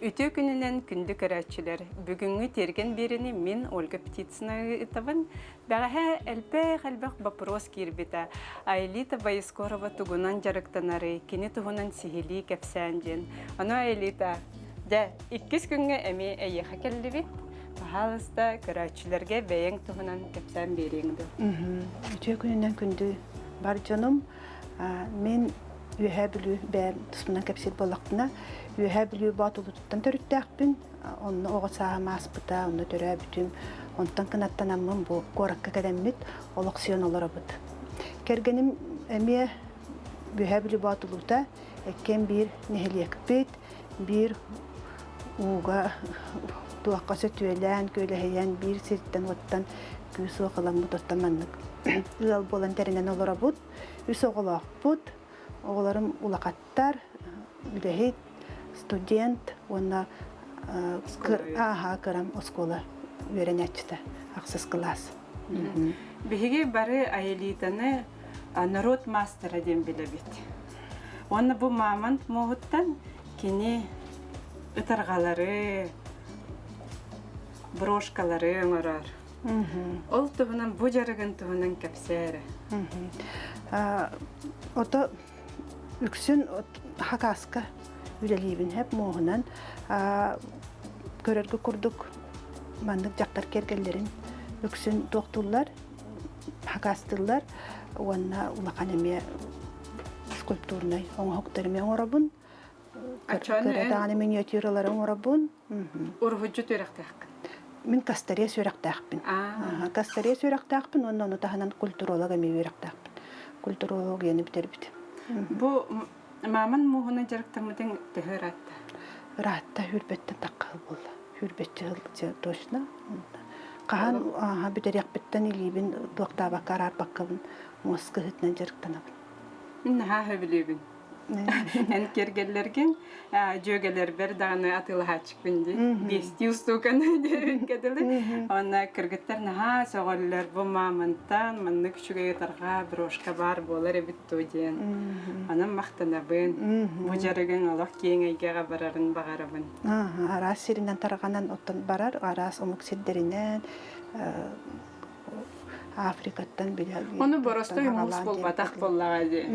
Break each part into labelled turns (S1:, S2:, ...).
S1: Үтүө күнүнэн күндү көрөөччүлэр! Бүгүҥҥү тиэргэн биэриини мин Ольга Птицына ыытабын. Бэҕэһээ элбэх-элбэх боппуруос киирбитэ. Аэлита Боескорова тугунан дьарыктанарый, кини туһунан сиһилии кэпсээн диэн. Ону Аэлита, дьэ, иккис күҥҥэ эмиэ эйиэхэ кэллибит. Пожалуйста, көрөөччүлэргэ бэйэҥ туһунан кэпсээн биэриэҥ дуо?
S2: Үтүө күнүнэн күндү бар дьонум. Мин Үөһээ Бүлүү бэйэм туспунан кэпсиир буоллахпына, Үөһээ Бүлүү Боотулутуттан төрүттээхпин. Онно оҕо сааһым ааспыта, онно төрөөбүтүм. Онтон кынаттанаммын бу куоракка кэлэммит олохсуйан олоробут. Кэргэним эмиэ Үөһээ Бүлүү Боотулуута, иккиэн биир нэһилиэкпит, биир ууга туохха сөтүөлээн, күөлэһийэн, биир сиртэн-уоттан күүс-уох ыламмыт, оттон маннык ыал буолан тэринэн олоробут. Үс оҕолоохпут. Оҕолорум улахаттар, үлэһит, студент уонна ааһа кырам оскуола үөрэнээччитэ, ахсыс кылаас.
S1: Биһиги бары Аэлитаны народ мастера диэн билэбит. Уонна бу мамонт муоһуттан кини ытарҕалары, брошкалары оҥорор. Ол туһунан бу дьарыгын туһунан кэпсээ эрэ.
S2: Ото үксүн хакаска үлэлиибин хэп муоһунан көрөргө курдук маннык дьахтар киэргэллэрин үксүн туохтууллар хакастыыллар уонна улахан эмиэ скульптурнай оҥоһуктары эмиэ оҥоробун кыра даҕаны миниатюралары оҥоробун
S1: Уруһуйдьут үөрэхтээххин?
S2: Мин кастарес үөрэхтээхпин. Кастарес үөрэхтээхпин уонна ону таһынан культуролог эмиэ үөрэхтээхпин. Культурологияны бүтэрбит.
S1: Бу мааман мууһунан дьарыктаммытыҥ төһө ыраатта?
S2: Ыраатта, хүрбэттэн тахха буолла. Хүрбэччи сыл точно. Хаһан бүтэриэхпиттэн илиибин туохтаабакка араарбаккабын муос кыһыытынан дьарыктанабын.
S1: Мин наһаа сөбүлүүбүн. Эн киэргэллэргин дьүөгэлэрбэр даҕаны атыылаһааччыкпын дии. Биэстии устууканы диэбиккэ дылы. Уонна кыргыттар наһаа сөҕөллөр. Бу маамантан маннык үчүгэй ытарҕа брошка баар буолар эбит дуо диэн. Онон махтанабын. Бу дьарыгыҥ олох киэҥ эйгэҕэ барарын баҕарабын.
S2: Араас сиринэн тарҕанан оттон барар, араас омук сирдэринэн Африкаттан билэ
S1: Ону боростой муус буолбатах буоллаҕа дии.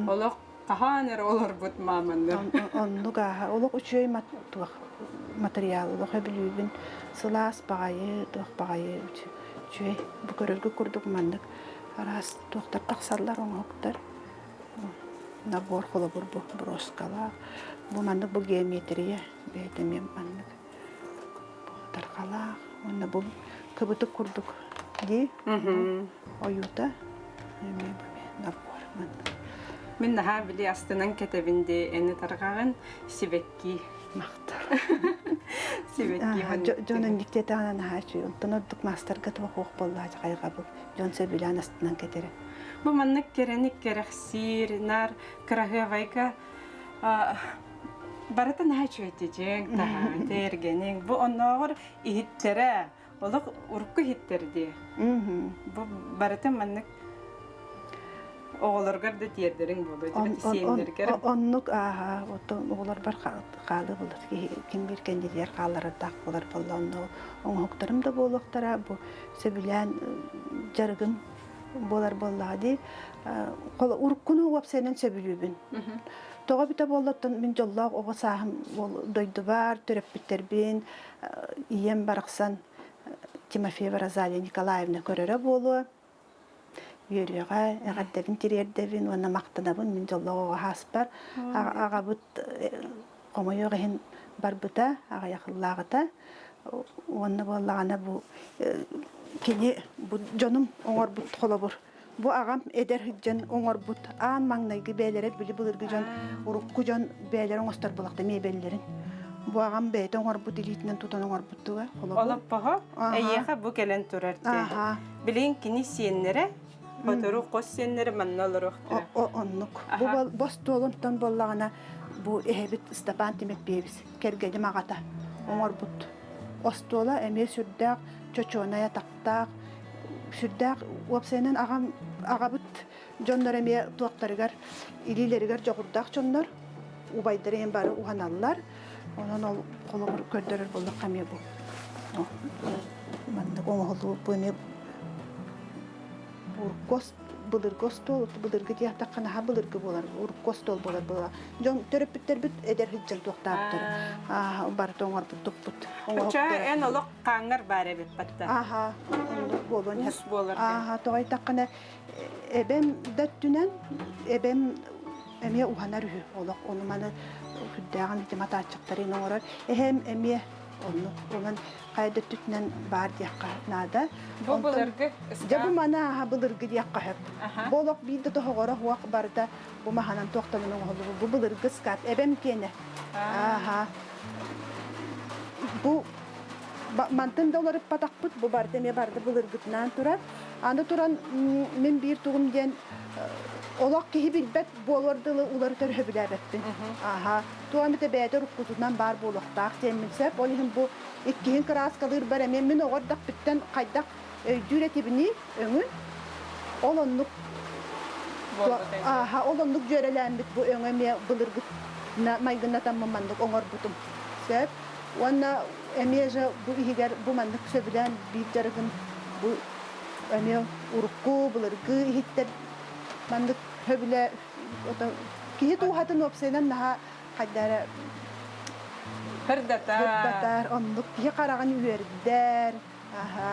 S1: Олох хаһаан эрэ олорбут мааманнар.
S2: Оннук ааһа. Олох үчүгэй туох материал олох өбүлүүбүн сылаас баҕайы, туох баҕайы үчүгэй. Бу көрөргө курдук маннык араас туохтар тахсаллар оҥоһуктар. Набор холобур бу броскалаах. Бу маннык бу геометрия бэйэтэ эмиэ маннык тарҕалаах уонна бу кыбытык курдук дии ойуута эмиэ набор маннык.
S1: Мин наһаа били астынан кэтэбин дии эни тарҕаҕын сибэкки.
S2: Махтал.
S1: Сибэкки
S2: Дьон инниктиэтэҕинэ наһаа үчүгэй. Онтон ордук маастарга туох буоллаа хайҕабыл. Дьон сөбүлээн астынан кэтэрэ.
S1: Бу маннык кэрэни кэрэхсиир, нар кыраһыабайга Барыта наһаа үчүгэйдик таһаан, тэргэниҥ. Бу оннооҕор иһиттэрэ, олох урукку иһиттэр дии. Бу барыта маннык оҕолоргор да тиэрдэриҥ буолуо дии, сиэннэргэр.
S2: Оннук ааһа, оттон оҕолорбор хаалыы буолар. Ким биир кэннилэр хаалларардаах буолар буолла. Онно оҥоһуктарым да буолуохтара, бу сөбүлээн дьарыгым буолар буоллаҕа дии. Уруккуну уопсайынан сөбүлүүбүн. Тоҕо эбитэ буолла, оттон мин дьоллоох оҕо сааһым дойдубар, төрөппүттэрбин, ийэм барахсан Тимофеева Розалия Николаевна көрөрө буолуо. Үөрүөҕэ, эҕэрдэбин тириэрдэбин уонна махтанабын мин дьоллоох оҕо сааспар. Аҕабыт хомойуох иһин барбыта, аҕыйах сыллааҕыта. Уонна буоллаҕына бу кини бу дьонум оҥорбут холобур Бу аҕам эдэр сылдьан оҥорбут аан маҥнайгы бэйэлэрэ били былыргы дьон урукку дьон бэйэлэрэ оҥостор буолахта миэбэллэрин. Бу аҕам бэйэтэ оҥорбут илиитинэн тутан оҥорбут туга холобур.
S1: Олоппоһо эйиэхэ бу кэлэн турар дии. Билигин кини сиэннэрэ сотору хос сиэннэрэ манна олоруохтара.
S2: Оннук. Бу бостуолунтан буоллаҕына бу эһэбит Степан Тимофеевич кэргэним аҕата оҥорбут остуола эмиэ сүрдээх чочуонай атахтаах сүрдээх уопсайынан аҕам аҕабыт дьоннор эмиэ туохтарыгар илиилэригэр дьоҕурдаах дьоннор убайдары иһин бары уһаналлар. Онон ол холобур көрдөрөр буоллахха эмиэ бу маннык оҥоһуллубут бу эмиэ урукку былыргы остуол былыргы диэхтэххэ наһаа былыргы буолар урукку остуол буолар буолар дьон төрөппүттэрбит эдэр сылдьан туохтаабыттар барыта оҥорбут туппут
S1: Оччо эн олох хааҥҥар баар эбит батта.
S2: Аха, оннук буолуон
S1: Уус буолар.
S2: Аха, тоҕо эттэххинэ эбэм да өттүнэн эбэм эмиэ уһанар үһү олох ону маны сүрдээҕин ити матааччыктарын оҥорор эһэм эмиэ оннук онон хайа да өттүтүнэн баар диэххэ наада
S1: Бу былыргы
S2: дьэ бу маны ааһа былыргы диэххэ сөп бу олох биир да тоһоҕоро суох барыта бу маһынан туохтанан оҥоһуллубут бу былыргы ыскаап эбэм киэнэ ааһа бу мантан да уларыппатахпыт бу барыта эмиэ барыта былыргытынаан турар аны туран мин биир тугум диэн олох киһи билбэт буолуор дылы уларытар сөбүлээбэппин аха туох эмитэ бэйэтэ уруккутунан баар буолуохтаах диэммин сөп ол иһин бу иккиһин кырааскалыырбар эмиэ мин оҕо эрдэхпиттэн хайдах өйдүүр этибиний өҥүн ол оннук Ааха, ол оннук дьүөрэлээммит бу өҥө эмиэ былыргы майгыннатаммын маннык оҥорбутум. Сөп. Уонна эмиэ же бу иһигэр бу маннык сөбүлээн биир дьарыгым бу эмиэ урукку былыргы иһиттэр маннык сөбүлэ киһи дууһатын уопсайынан наһаа хайда эрэ
S1: Хырдатар.
S2: Хырдатар, оннук киһи хараҕын үөрдэр. Аха.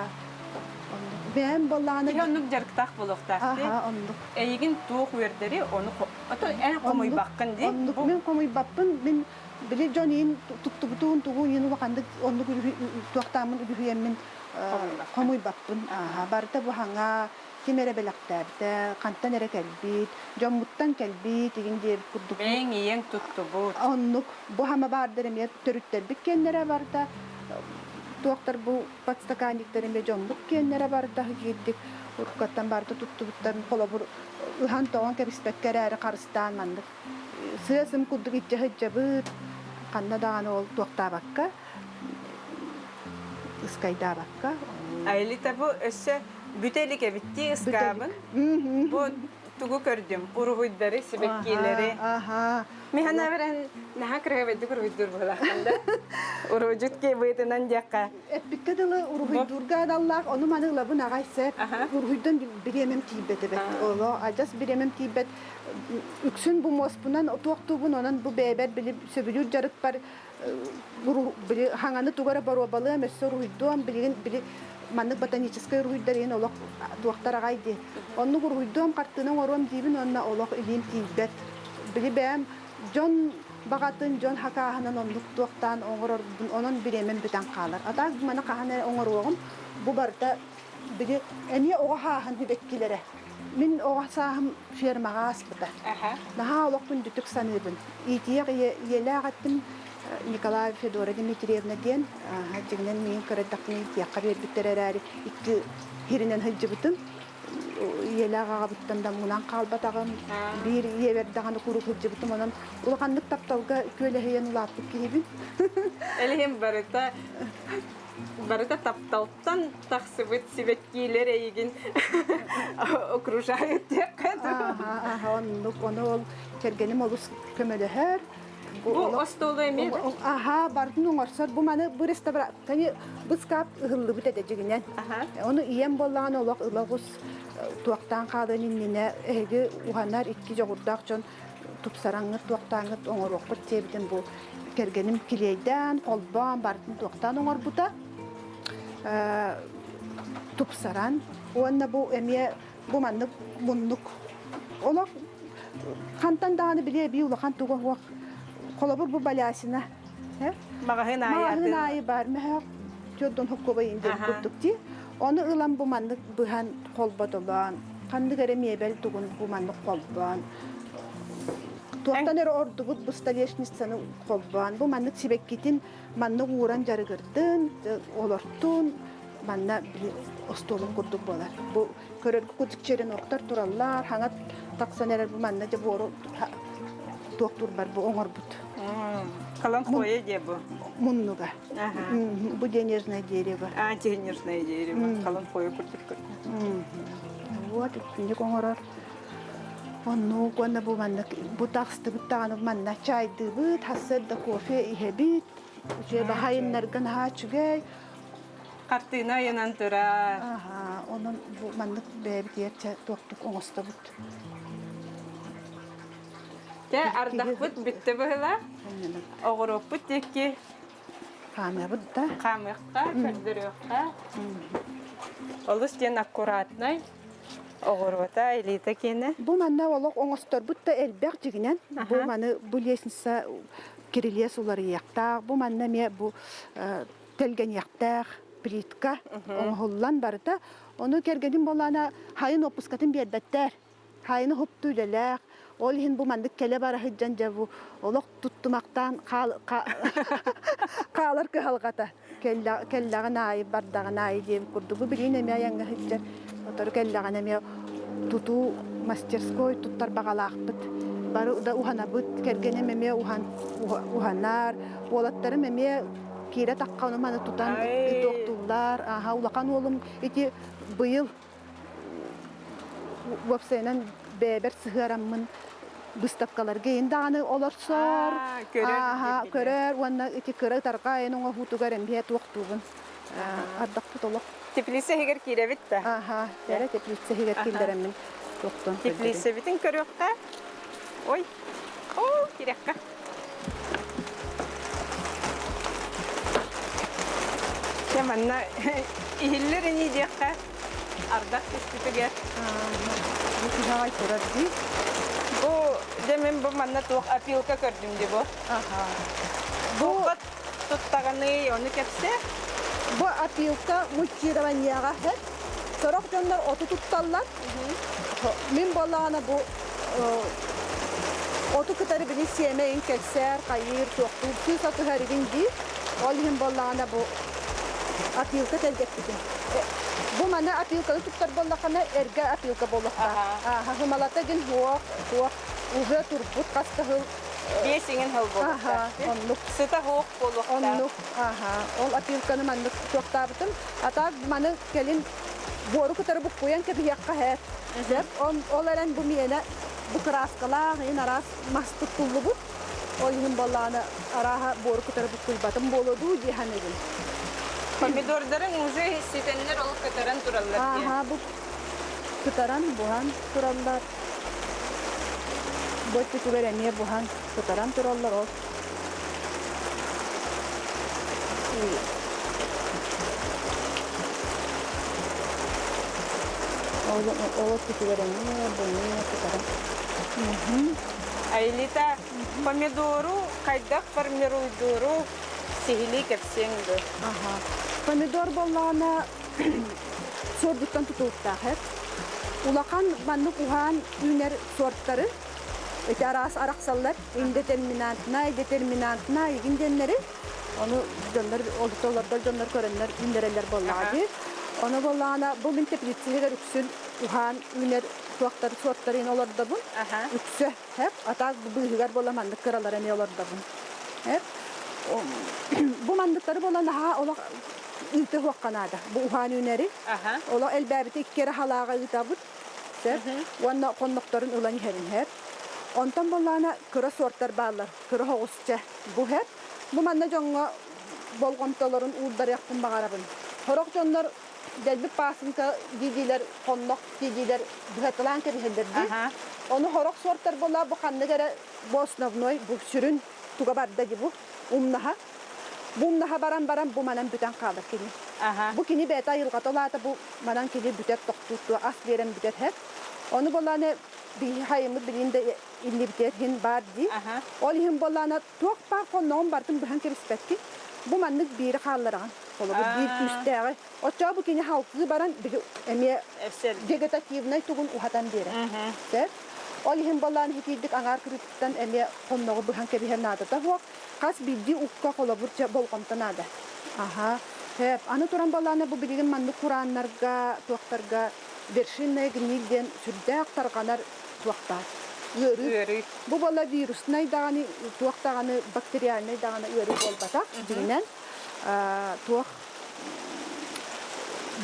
S2: Оннук. Бэйэм буоллаҕына
S1: Киһи оннук дьарыктаах буолуохтаах дии.
S2: Аха, оннук.
S1: Эйигин туох үөрдэри, ону ото эн хомуйбаккын дии.
S2: Оннук мин хомуйбаппын. Мин били дьон иин туттубутуун тугу иин улаханнык оннук туохтааммын үлүһүйэммин хомуйбаппын. Аха, барыта бу хаҥа ким эрэ бэлэхтээбитэ, хантан эрэ кэлбит, дьоммуттан кэлбит игин диэбит курдук.
S1: Бэйэҥ ийэҥ туттубут.
S2: Оннук. Бу хама баардар эмиэ төрүттэрбит киэннэрэ барыта туохтар бу подстаканниктар эмиэ дьоммут киэннэрэ барыта киирдик уруккаттан барыта туттубуттарын холобур ыһан-тоҕон кэбиспэккэ эрээри харыстаан маннык сыа-сым курдук илдьэ сылдьабыт ханна даҕаны ол туохтаабакка ыскайдаабакка
S1: Айлита бу өссө бүтэ илик эбиттии ыскаабын. Бу тугу көрдүм? Уруһуйдары, сибэккилэри. Мин санаабар наһаа кыраһыбайдык уруһуйдуур буолааххын да. Уруһуйдьут киһи диэххэ.
S2: Эппиккэ дылы уруһуйдуурга аналлаах ону маны ылабын аҕай сөп. Уруһуйдан бириэмэм тиийбэт эбит. Оло адьас бириэмэм тиийбэт. Үксүн бу муоспунан туохтуубун онон бу бэйэбэр били сөбүлүүр дьарыкпар били хаҥаны тугу эрэ боруобалыам, өссө уруһуйдуом, билигин били маннык ботаническай уруһуйдар иһин олох туохтар аҕай дии. Оннук уруһуйдуом, хартыына оҥоруом диибин уонна олох илиим тиийбэт. Били бэйэм дьон баҕатын, дьон хакааһынан оннук туохтаан оҥорорбун, онон бириэмэм бүтэн хаалар. А так маны хаһан эрэ оҥоруоҕум, бу барыта били эмиэ оҕо хааһын сибэккилэрэ. Мин оҕо сааһым фермаҕа ааспыта. Наһаа олох күндүтүк саныыбын. Иитийэх ийэлээх эттим Николаева Федора Дмитриевна диэн дьиҥинэн миигин кыра эрдэхпинэ иитиэххэ биэрбиттэр эрээри икки сиринэн сылдьыбытым. Ийэлээх аҕабыттан да мунан хаалбатаҕым. Биир ийэбэр даҕаны куруук сылдьыбытым. Онон улаханнык тапталга күөлэһийэн улааппыт киһибин.
S1: Элиһин барыта барыта тапталтан тахсыбыт сибэккиилэр эйигин окружают диэххэ
S2: Аха, оннук. Ону ол кэргэним олус көмөлөһөр.
S1: Бу остуолу эмиэ
S2: Аха, бардын оҥорсор. Бу маны бу реставрацияны бу скап ыһыллыбыт этэ дьигинэн. Ону ийэм буоллаҕына олох ыла оҕус туохтаан хаалыан иннинэ эһиги уһанар икки дьоҕурдаах дьон тупсараҥҥыт туохтааҥҥыт оҥоруоххут диэбитин бу кэргэним килиэйдээн, холбоон, барытын туохтаан оҥорбута. Тупсаран уонна бу эмиэ бу маннык муннук олох хантан даҕаны били эбии улахан туга суох холобур бу балясина
S1: маҕаһыын аайы
S2: маҕаһыын аайы баар мөһөөх төрдөн хоккобайын диэн курдук дии ону ылан бу маннык быһан холботолоон ханнык эрэ миэбэл тугун бу маннык холбоон туохтан эрэ ордубут бу столешницаны холбоон бу маннык сибэккитин маннык ууран дьарыгырдын олортун манна остуолун курдук буолар бу көрөргө курдук череноктар тураллар хаҥа тахсан эрэр бу манна дьэ буору туохтуурбар бу оҥорбут
S1: Каланхоя диэ бу
S2: муннуга бу денежное дерево
S1: а денежное дерево каланхоя курдук
S2: вот итинник оҥорор. Оннук уонна бу маннык бу тахсыбыт даҕаны манна чаайдыыбыт, сарсыарда кофе иһэбит. Үчүгэй баһайыннарга наһаа үчүгэй.
S1: Хартыына ыйанан турар.
S2: Аха, онон бу маннык бэйэбитигэр чэ туохтук оҥостобут.
S1: Дьэ, ардахпыт бүттэ быһыылаах. Оҕуруоппут диэки
S2: Хаамыабыт да.
S1: Хаамыахха, көрдөрүөххэ. Олус диэн аккуратнай оҕуруота, илиитэ киэнэ.
S2: Бу манна олох оҥосторбут да элбэх дьигинэн. Бу маны бу лестница кирилиэс уларыйыахтаах. Бу манна эмиэ бу тэлгэниэхтээх плитка оҥоһуллан барыта. Ону кэргэним буоллаана хайын уоппускатын биэрбэттэр. Хайыны хупту үлэлээх. Ол иһин бу маннык кэлэ бара сылдьан дьэ бу олох туттумахтаан хаалар кыһалҕата. Кэллэҕин аайы, бардаҕын аайы диэбит курдук. Бу билигин эмиэ айаҥҥа сылдьар. Сотору кэллэҕинэ эмиэ тутуу мастерской туттар баҕалаахпыт. Бары да уһанабыт. Кэргэним эмиэ уһан уһанар. Уолаттарым эмиэ киирэ тахха ону маны тутан туохтууллар. Аха улахан уолум ити быйыл уопсайынан бэйэбэр сыһыараммын выставкаларга иһин даҕаны олорсор, көрөр уонна ити кыра ытарҕа айан оҥоһуутугар эмиэ туохтуубун ардахпыт олох.
S1: Теплица иһигэр киирэбит да?
S2: Аха, эрэ теплица иһигэр киллэрэммин туохтуон
S1: Теплицабитин көрүөххэ. Ой, оо, кириэххэ. Дьэ манна иһиллэр ини диэххэ ардах түспүтүгэр.
S2: Бу киһи турар дии.
S1: Бу дьэ мин бу манна туох опилка көрдүм дии бу.
S2: Бу
S1: туттаҕыный ону кэпсээ.
S2: Бу опилка мультированияҕа һэт. Сорох дьоннор оту тутталлар. Мин буоллаҕына бу оту кытары били сиэмэйин кэлсээр, хайыыр, туохтуур сыыс отуһар игин дии. Ол иһин буоллаҕына бу опилка тэлгэппитим. Бу маны опилканы туттар буоллаххына эргэ опилка буолуохтаах. Ааха хымалата дин хуох, хуох уже турбут хас да сыл
S1: Биэс иҥин сыл буолуохтаах.
S2: Оннук.
S1: Сыта хуох буолуохтаах.
S2: Оннук. Ааха. Ол опилканы маннык туохтаабытым. А так маны кэлин буору кытары буккуйан кэбиһиэххэ һээт. Сөп. Ол эрэн бу миэнэ бу кырааскалаах иһин араас мас туттуллубут. Ол иһин буоллаҕына арааһа буору кытары буккуйбатым буолуо дуу дии саныыбын.
S1: Помидордарын уже ситэннэр ол кытаран тураллар дии.
S2: Ааха бу кытаран буһан тураллар. Бу өттүтүгэр эмиэ буһан кытаран тураллар ол. Ол өттүтүгэр эмиэ бу эмиэ кытаран.
S1: Айлита, помидору хайдах формируйдууру сиһилии кэпсиэҥ дуо?
S2: Аха. Помидор буоллаҕына суордуттан тутулуктаах эт. Улахан маннык уһаан үүнэр суортары ити араас арахсаллар. Индетерминантнай, детерминантнай игин диэннэри ону дьоннор олордор дьоннор көрөннөр үүннэрэллэр буоллаҕа дии. Ону буоллаҕына бу мин теплицэһигэр үксүн уһаан үүнэр туохтары суортарын олордобун. Үксэ Хэп, атаак быыһыгар буола маннык кыралара эмиэ олордобун. Хэп, бу манныктары буола наһаа олох ыыта уохха наада. Бу уһаан үүнэри. Олох элбээбити икки эрэ халааҕа ыытабыт. Сөп. Уонна хоннохторун ылан иһэрин хэп. Онтон буоллаҕына кыра суортар бааллар. Кыра оҕусча. Бу хэп. Бу манна дьоҥҥо болҕомтолорун уурдарыахпын баҕарабын. Сорох дьоннор дэлби пасынка дии-диилэр, хоннох дии-диилэр быһатылаан кэбиһэллэр дии. Ону сорох суортар буолла бу ханнык эрэ бу основной бу сүрүн туга барда дии бу умнаһа. Бу умнаһа баран баран бу манан бүтэн хаалар кини. Бу кини бэйэтэ айылҕата улаата бу манан кини бүтэр тохтуур ас биэрэн бүтэр һэп. Ону буоллааны биһи хайыммыт билигин да иннибитигэр иһин баар дии. Ол иһин буоллаана туох баар хонноҕун барытын быһан кэбиспэккин. Бу маннык биири хааллараҕын. Холобур биир күүстээҕи. Оччоҕо бу кини халкыы баран били эмиэ вегетативнай тугун уһатан биэрэр. Сөп. Ол иһин буоллаан итиирдик аҥаар кырыытыттан эмиэ хонноҕу быһан кэбиһэр наадата суох. Хас биирдии укка холобур чэ болҕомто наада. Аха. Сөп. Аны туран буоллаана бу билигин маннык курааннарга, туохтарга вершинная гниль диэн сүрдээх тарҕанар туохтаах ыарыы.
S1: Ыарыы.
S2: Бу буолла вируснай даҕаны, туох даҕаны бактериальнай даҕаны ыарыы буолбатах. Дьиҥинэн, туох.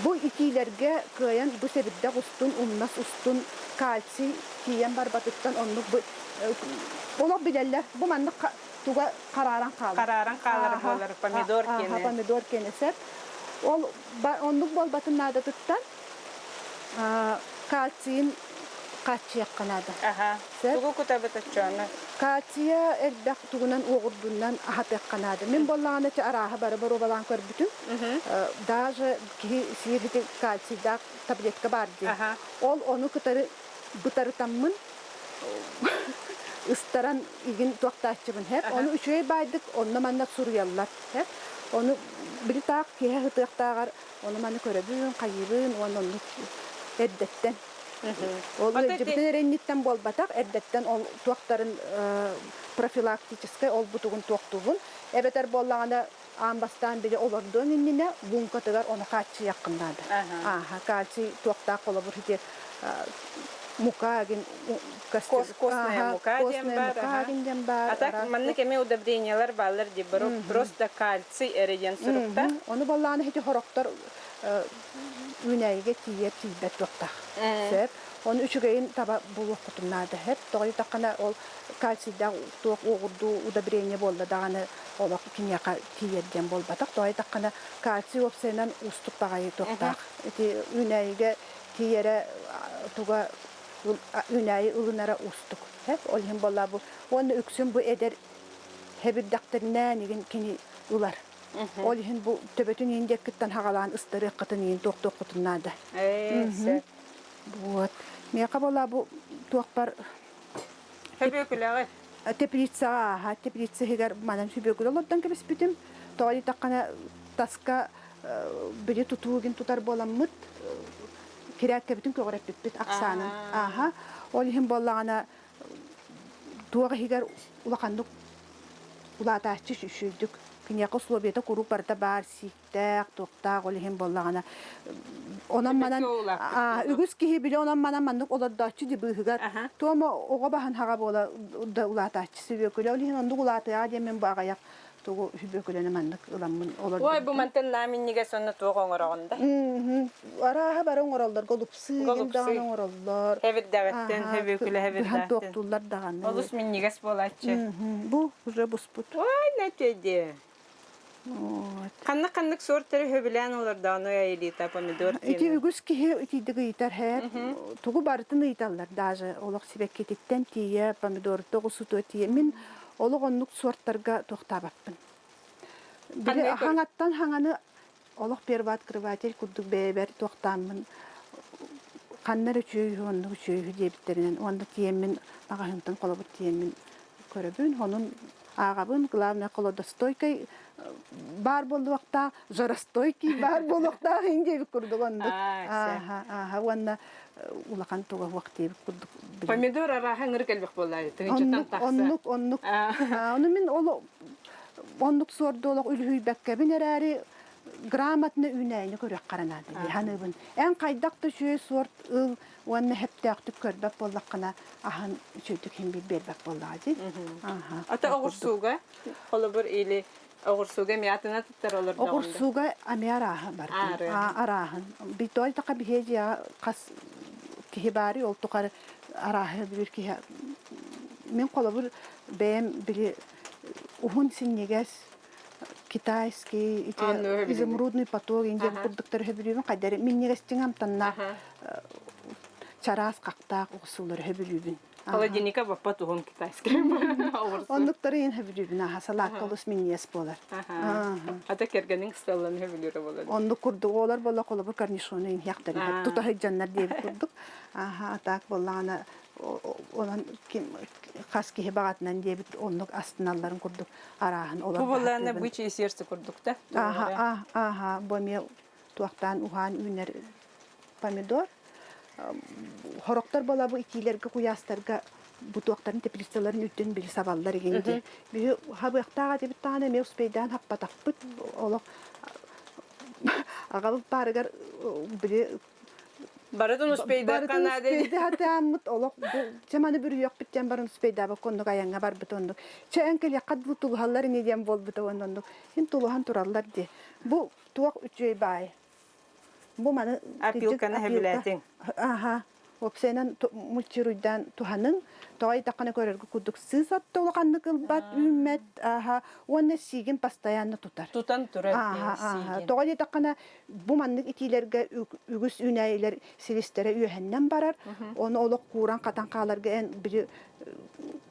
S2: Бу итиилэргэ кыайан бу сэбирдэх устун, умнас устун кальций тиийэн барбатыттан оннук бу олох билэллэр. Бу маннык туга харааран хаалар.
S1: Харааран хаалар буолар помидор киэнэ.
S2: Помидор киэнэ сөп. Ол оннук буолбатын наадатыттан кальцийын хааччыйыахха наада.
S1: Аха. Тугу кутабыт оччону?
S2: Кальция элбэх тугунан уоҕурдунан аһатыахха наада. Мин буоллаҕына арааһы бары боруобалаан көрбүтүм. Даже киһи сиир ити кальцийдаах таблетка баар дии. Ол ону кытары бытарытаммын ыстаран игин туохтааччыбын хэп. Ону үчүгэй баайдык онно-манна суруйаллар хэп. Ону били таах киһи ыһытыахтааҕар ону маны көрөбүн, хайыыбын уонна оннук эрдэттэн. Ол ыалдьыбытын эрэ инниттэн буолбатах, эрдэттэн ол туохтарын профилактическай олбутугун туохтуубун. Эбэтэр буоллаҕына аан бастаан били олордуоҥ иннинэ лууҥкатыгар ону хааччыйыаххын наада. Ааха, кальций туохтаах холобур ити мука гин
S1: Костная мука диэн баар.
S2: Мука диэн баар.
S1: А так маннык эмиэ удобрениялар бааллар дии просто кальций эрэ диэн суруктар.
S2: Ону баллааны ити хорохтор үүнээйигэ тиийэр тиийбэт туохтаах. Сөп. Ону үчүгэйин таба булуоххутун наада. Сөп. Тоҕо диэтэххинэ ол кальцийдаах туох уоҕурдуу удобрение буолла даҕаны олох киниэхэ тиийэр диэн буолбатах. Тоҕо диэтэххинэ кальций уопсайынан уустук баҕайы туохтаах. Ити үүнээйигэ тиийэрэ туга үүнээйи ылынара уустук. Ол иһин буолла бу уонна үксүн бу эдэр хэбирдэхтэринээн игин кини ылар. Ол иһин бу төбөтүн иин диэккиттэн хаҕалаан ыстарыаххытын иин туохтуоххутун наада. Вот. Миэхэ буолла бу туохпар
S1: Хөбүөкүлэҕи.
S2: Теплицаҕа ааһа, теплица иһигэр манан сүбүөкүлэ олордон кэбиспитим. Тоҕо диэтэххинэ таска били тутуугин тутар буоламмыт кирээккэбитин көҕүрэппиппит ахсаанын. Ааһа. Ол иһин буоллаҕына туох иһигэр улаханнык улаатааччы үчүгдүк киниэхэ условията куруук барыта баар сииктээх, туохтаах ол иһин буоллаҕына онон манан үгүс киһи били онон манан маннык олордооччу ди быыһыгар туома оҕо баһын хаҕа буола да улаатааччы сүбүөкүлэ ол иһин оннук улаатыаҕа диэн мин бу аҕыйах тугу сүбүөкүлэни маннык ыламмын олордум.
S1: Ой, бу мантан наам иннигэ сонно туох оҥороҕун да?
S2: Арааһа бары оҥороллор, голубцы даҕаны оҥороллор.
S1: Хэбирдэҕиттэн, хэбүөкүлэ
S2: хэбирдэҕиттэн. туохтууллар даҕаны.
S1: Олус минньигэс буолааччы.
S2: Бу уже буспут.
S1: Ой, нэтиэдиэ. Ханнык-ханнык суортары сөбүлээн олордоону элита помидор
S2: Ити үгүс киһи итийдик ыйытар һээп. Тугу барытын ыйыталлар даже олох сибэккититтэн тиийэ, помидорутта оҕусутуа тиийэ. Мин олох оннук суортарга туохтаабаппын. Били хаҥаттан хаҥаны олох первооткрыватель курдук бэйэбэр туохтааммын ханна эрэ үчүгэй үһү, оннук үчүгэй үһү диэбиттэринэн уонна тиийэммин маҕаһыынтан холобур тиийэммин көрөбүн. Онун ааҕабын, главное холодостойкай баар буолуохтаах, жаростойкий баар буолуохтаах иҥ диэбит курдук оннук. Ааха, ааха уонна улахан туга суох диэбит курдук.
S1: Помидор арааһа ыҥырык элбэх буоллаа тыһыынчаттан тахса.
S2: Оннук, оннук. Ону мин ол оннук суорду олох үлүһүйбэккэбин эрээри грамотно үүнээйини көрүөххэ наада дии саныыбын. Эн хайдах да үчүгэй суорт ыл уонна сөптөөхтүк көрбөт буоллаххына аһын үчүгэйдик иһин биэрбэт буоллаҕа дии.
S1: Ата оҕурсууга холобур или оҕурсууга эмиэ атына туттар олордоҕунда.
S2: Оҕурсууга эмиэ арааһа бар. Арааһын. Той таха биһиэ дьиэҕэ хас киһи баарый ол тухары арааһы билир киһи. Мин холобур бэйэм били уһун синньигэс китайский ити изумрудный поток индиан курдуктары сөбүлүүбүн хайдары минньигэстиҥ амтаннаах чараас хахтаах оҕусуулары сөбүлүүбүн
S1: Холодильника баппат уһун китайский
S2: Оннуктары иин сөбүлүүбүн аха салаакка олус минньигэс буолар.
S1: Ата кэргэниҥ ысталлан сөбүлүүрэ буолар.
S2: Оннук курдук олор буолла холобур корнишону иһиэхтэрин тута сылдьаннар диэбит курдук. Аха атаак буоллаҕына онон ким хас киһи баҕатынан диэбит оннук астыналларын курдук арааһын олор
S1: Бу буоллаана бычье сердце курдук да?
S2: Ааха, ааха, бу эмиэ туохтаан уһаан үүнэр помидор. Хорохтор буола бу итиилэргэ куйаастарга бу туохтарын теплицаларын үрдүн били сабаллар игин Биһи хабыахтаах этибит даҕаны эмиэ успейдаан хаппатахпыт олох аҕабыт баарыгар били
S1: Барытын успейдаахха наада.
S2: Успейдаатааммыт олох бу чэ маны бүрүйүөхпүт диэн баран успейдаабакка оннук айаҥҥа барбыт оннук. Чэ эн кэлиэххэ дылы тулуһаллар ини диэн буолбута уонна оннук. Син тулуһан тураллар дии. Бу туох үчүгэй баай. Бу маны
S1: Опилканы сөбүлээтиҥ.
S2: Аха. Уопсайынан мульчируйдаан туһаныҥ. Тоҕо ыйдаххына көрөргө курдук сыыс отто улаханнык ылбат, үүммэт, аха, уонна сиигин постоянно тутар.
S1: Тутан турар
S2: Аха, аха. Тоҕо диэтэххинэ бу маннык итиилэргэ үгүс үүнээйилэр силистэрэ үөһэннэн барар. Ону олох кууран-хатан хааларга эн били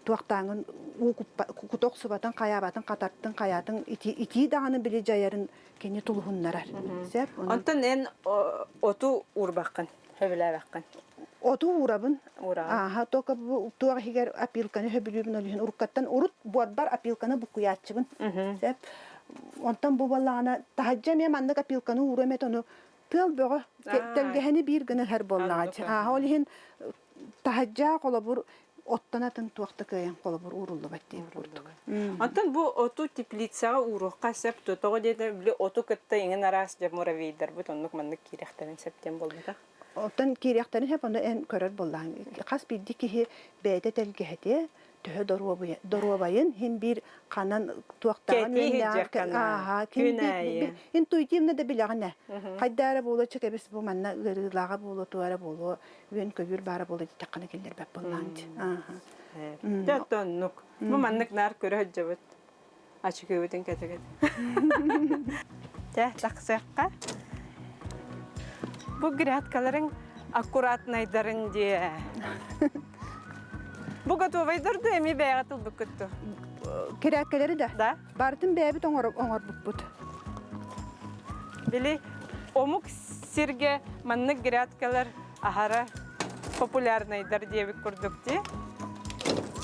S2: туохтааҥын уу кута охсубатын, хайаабатын, хатартын, хайаатын итии даҕаны били дьайарын кини тулуһуннарар. Сөп.
S1: Онтон эн оту уурбаххын, сөбүлээбэххин.
S2: Оту уурабын.
S1: Уураҕын.
S2: Ааха, только бу туох иһигэр опилканы сөбүлүүбүн ол иһин уруккаттан урут буорбар опилканы буккуйааччыбын. Сөп. Онтон бу буоллаҕына таһырдьа эмиэ маннык опилканы ууруом этэ ону тыал бөҕө тэлгэһэни биир гына ыһар буоллаҕа. Ааха, ол иһин таһырдьа холобур оттон атын туох да кыайан холобур ууруллубат диэн курдук.
S1: Онтон бу оту теплицаҕа ууруохха сөп дуо? Тоҕо диэтэ били оту кытта иҥин араас дьэ муравейдарбыт оннук маннык киирэхтэрин сөп диэн буолбатах.
S2: Оттон киириэхтэрин сөп, ону эн көрөр буоллаҕыҥ. Хас биирдии киһи бэйэтэ тэлгэһэтиэ, төһө доруобайын хин биир ханан туохтааҕын
S1: үөннээҕин
S2: ким биир интуитивно да билэҕин ээ. Хайда эрэ буолуо чэ кэбис бу манна ыарыылааҕа буолуо туора эрэ буолуо үөн-көйүүр баара буолуо диэтэххинэ киллэрбэт буоллаҕыҥ дии.
S1: Дьэ оннук. Бу маннык наар көрө сылдьабыт. Ачыкыбытын кэтэгит. Дьэ, тахсыахха. Бу грядкаларыҥ аккуратнайдарын диэ. Бу готовайдар да эми бэйэҕэ тылбыккыт дуо?
S2: Кирээккэлэри да.
S1: Да.
S2: Барытын бэйэбит оҥорбуппут.
S1: Били омук сиргэ маннык грядкалар аһара популярнайдар диэбит курдук дии.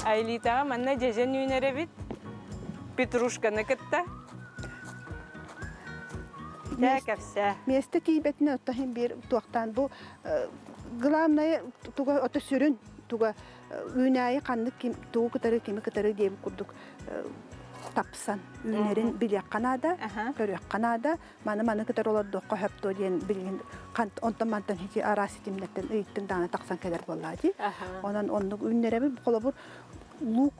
S1: Айлитаҕа манна дьэдьэн үүнэр эбит. Петрушканы кытта. Дьэ, кэпсээ.
S2: Миэстэ тиийбэтинэ отто иһин биир туохтаан бу главное туга ото сүрүн туга үүнээйи ханнык ким тугу кытары кими кытары диэбит курдук тапсан үүнэрин билиэххэ наада, көрүөххэ наада. Маны маны кытары олордуохха сөп дуо диэн билигин онтон мантан ити араас ситимнэртэн ыйыттыҥ даҕаны тахсан кэлэр буоллаа дии. Онон оннук үүннэрэбин. Холобур, луук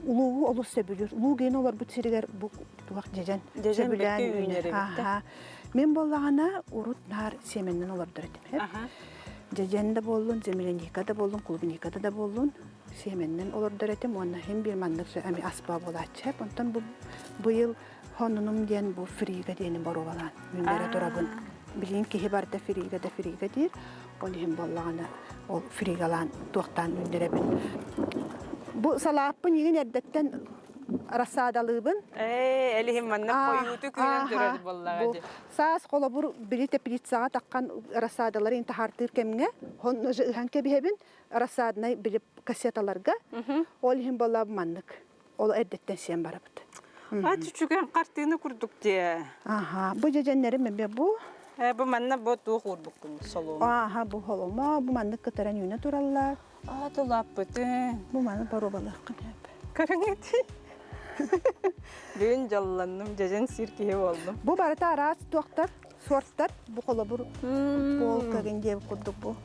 S2: луугу олус сөбүлүүр. Луук иин олорбут сиригэр бу туох дьэдьэн
S1: сөбүлээн үүнэр эбит.
S2: Мин буоллаҕына урут наар сиэмэннэн олордор этим. Дьэдьэн да буоллун, земляника да буоллун, клубника да буоллун сиэмэннэн олордор этим уонна иһин биир маннык эми аспа буолааччы. Онтон бу быйыл хонунум диэн бу фрига диэни боруобалаан үүннэрэ турабын. Билигин киһи барыта фрига да фрига диир. Ол иһин буоллаҕына ол фригалаан туохтаан үүннэрэбин. Бу салааппын игин эрдэттэн рассадалыыбын.
S1: Ээ, элиһин манна хойууту күүнэн турар буоллаҕа дии.
S2: Саас холобур били теплицаҕа таххан рассадалары интахартыыр кэмҥэ хонно ыһан кэбиһэбин рассаднай били кассеталарга. Ол иһин буолла маннык. Ол эрдэттэн сиэн барабыт.
S1: А чүчүгэн хартыына курдук дии.
S2: Аха, бу дьэдьэннэрим эмиэ бу.
S1: Э, бу манна бу туох уурбуккун соломо.
S2: Аха, бу холомо, бу маннык кытаран үүнэ тураллар.
S1: Аа, тулааппытын.
S2: Бу маны боруобалыаххын сөп.
S1: Көрүҥ Бүгүн дьоллоннум, дьэдьэн сиир киһи буоллум.
S2: Бу барыта араас туохтар, суортар. Бу холобур пол кэгин диэбит курдук бу.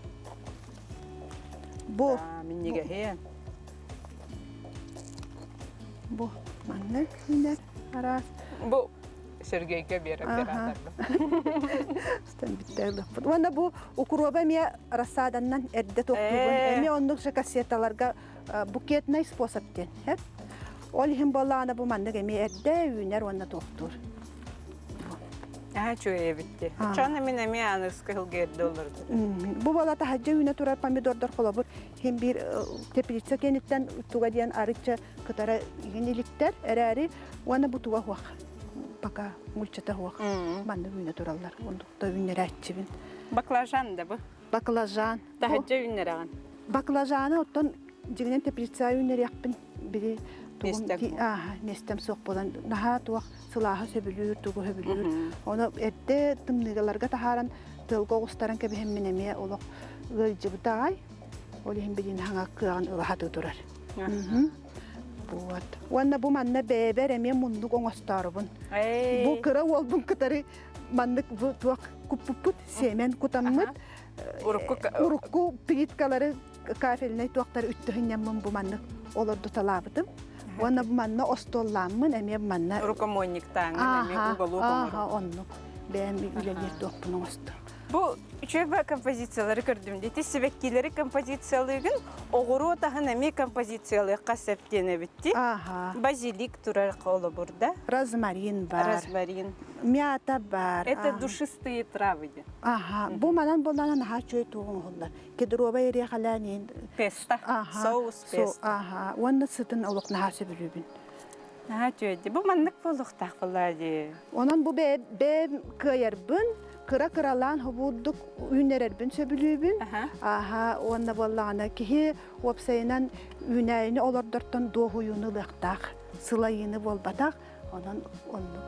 S2: Бу.
S1: Минньигэһиэн.
S2: Бу маннык үүнэр араас.
S1: Бу Сергейгэ биэрэр операторга.
S2: Бүттэ Уонна бу укуруоба эмиэ рассаданнан эрдэ туохтуубун. Эмиэ оннук же кассеталарга букетный способ диэн. Ол иһин буоллаҕына бу маннык эмиэ эрдэ үүнэр уонна туохтуур.
S1: Аа үчүгэй эбит дии. Чон мин эмиэ аныгыскы сылга эрдэ олордум.
S2: Бу буола таһырдьа үүнэ турар помидордар холобур хин биир теплица кэнниттэн туга диэн арычча кытара иһин иликтэр эрээри уонна бу туга хуох пока мульчата хуох маннык үүнэ тураллар оннукта үүннэрээччибин.
S1: Баклажан да бу?
S2: Баклажан.
S1: Таһырдьа үүннэрэҕин?
S2: Баклажаны оттон дьиҥинэн теплица үүннэриэхпин били тугум миэстэм суох буолан наһаа туох сылааһы сөбүлүүр тугу сөбүлүүр ону эрдэ тымныыларга таһааран тыалга оҕустаран кэбиһэммин эмиэ олох ыалдьыбыта аҕай ол иһин билигин хаҥа кыаҕын ыла сатыы турар вот уонна бу манна бэйэбэр эмиэ муннук оҥостоорубун бу кыра уолбун кытары маннык бу туох куппуппут сиэмэн кутаммыт урукку плиткалары кафельнай туохтары үттүһүннэммин бу маннык олордуталаабытым уонна бу манна остуоллааммын эмиэ манна
S1: рукомойниктааҥҥын эмиэ уголок
S2: ааха оннук бэйэм үлэлиир туохпун оҥостум.
S1: Бу үчүгэй композициялары көрдүм. Ити сибэккилэри композициялыыгын, оҕуруот аһын эмиэ композициялыахха сөп диэн эбитти.
S2: Ага.
S1: Базилик турар холобурда.
S2: Розмарин бар.
S1: Розмарин.
S2: Мята бар.
S1: Это душистые травы.
S2: Ага. Бу манан боллана наһаа үчүгэй туоҕун оһоллар. Кедровай эриэхэлээн
S1: Песто. Соус песто.
S2: Ага. Уонна сытын олох наһаа сөбүлүүбүн.
S1: Наһаа үчүгэй. Бу маннык буолуохтаах буоллаа дии.
S2: Онон бу бэйэм кыайарбын, кыра-кыралаан хобуурдук үүннэрэрбин сөбүлүүбүн. Ааһа уонна буоллаҕына киһи уопсайынан үүнээйини олордортон дуоһуйууну ылыахтаах, сылайыыны буолбатах. Онон оннук.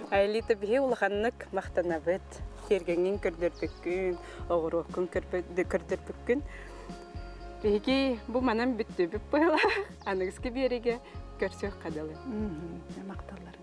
S1: Аэлита биһи улаханнык махтанабыт. Тиэргэҥҥин көрдөрбүккүн, оҕуруоккун көрдөрбүккүн. Биһиги бу манан бүттүбүт быһыылаах. Аныгыскы биэригэ көрсүөххэ дылы.
S2: Махталлар.